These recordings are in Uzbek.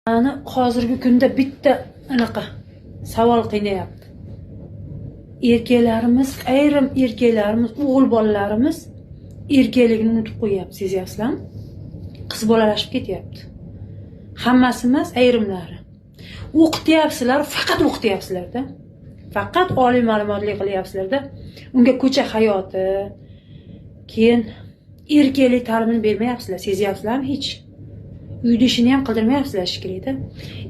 Mani hozirgi kunda bitta anaqa savol qiynayapti. Erkaklarimiz, ayrim erkaklarimiz, o'g'il bolalarimiz erkakligini unutib qo'yyapti, sezyapsizlarmi? Qiz bolalashib ketyapti. Hammasi emas, ayrimlari. O'qityapsizlar, faqat o'qityapsizlarda. Faqat oliy ma'lumotli qilyapsizlarda. Unga ko'cha hayoti, keyin erkaklik ta'limini bermayapsizlar, sezyapsizlarmi hech? Uyda ishini ham qildirmayapsizlar shekilli.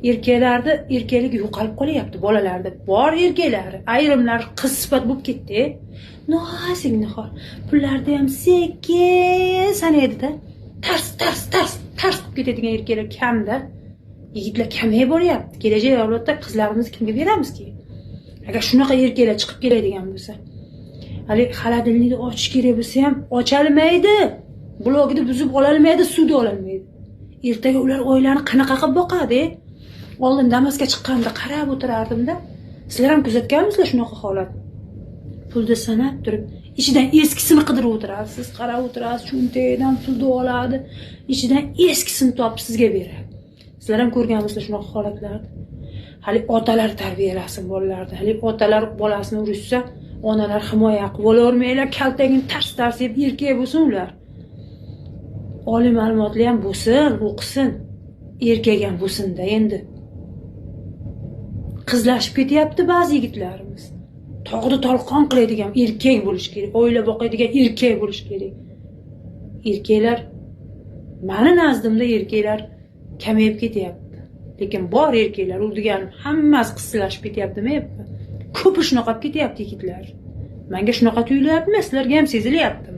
Erkaklarda erkaklik yo'qolib qolyapti bolalarda. Bor erkaklari, ayrimlar qiz sifat bo'lib ketdi. Nozik nihol. Pullarni ham sekin sanaydi-da. Tars tars tars tars qilib ketadigan erkaklar kamda. Yigitlar kamayib boryapti. Kelajak avlodda qizlarimizni kimga beramiz keyin? Agar shunaqa erkaklar chiqib keladigan bo'lsa. Hali холодильник ni ochish kerak bo'lsa ham ochalmaydi. Blokni buzib ololmaydi, suvni ololmaydi. Ertaga ular oilani qanaqa qilib boqadi? Oldin Damasga chiqqanda qarab o'tirardimda. Sizlar ham kuzatganmisizlar shunaqa holat? Pulni sanab turib, ichidan eskisini qidirib o'tirasiz, qarab o'tirasiz, cho'ntagidan pulni oladi, ichidan eskisini topib sizga beradi. Sizlar ham ko'rganmisizlar shunaqa holatlarni? Hali otalar tarbiyalasin bolalarni. Hali otalar bolasini urishsa, onalar himoya qilib olavermanglar, kaltagini tars tars yeb erkak bo'lsin ular. Oliy ma'lumotli ham bo'lsin, o'qisin. Erkak ham bo'lsin-da endi. Qizlashib ketyapti ba'zi yigitlarimiz. Tog'ni tolqon qiladigan erkak bo'lish kerak, oila boqadigan erkak bo'lish kerak. Erkaklar, mani nazdimda erkaklar kamayib ketyapti. Lekin bor erkaklar, u deganim hammasi qizlashib ketyapti demayapman. Ko'pi shunaqa bo'lib ketyapti yigitlar. Menga shunaqa tuyulyaptimi, sizlarga ham sezilyaptimi?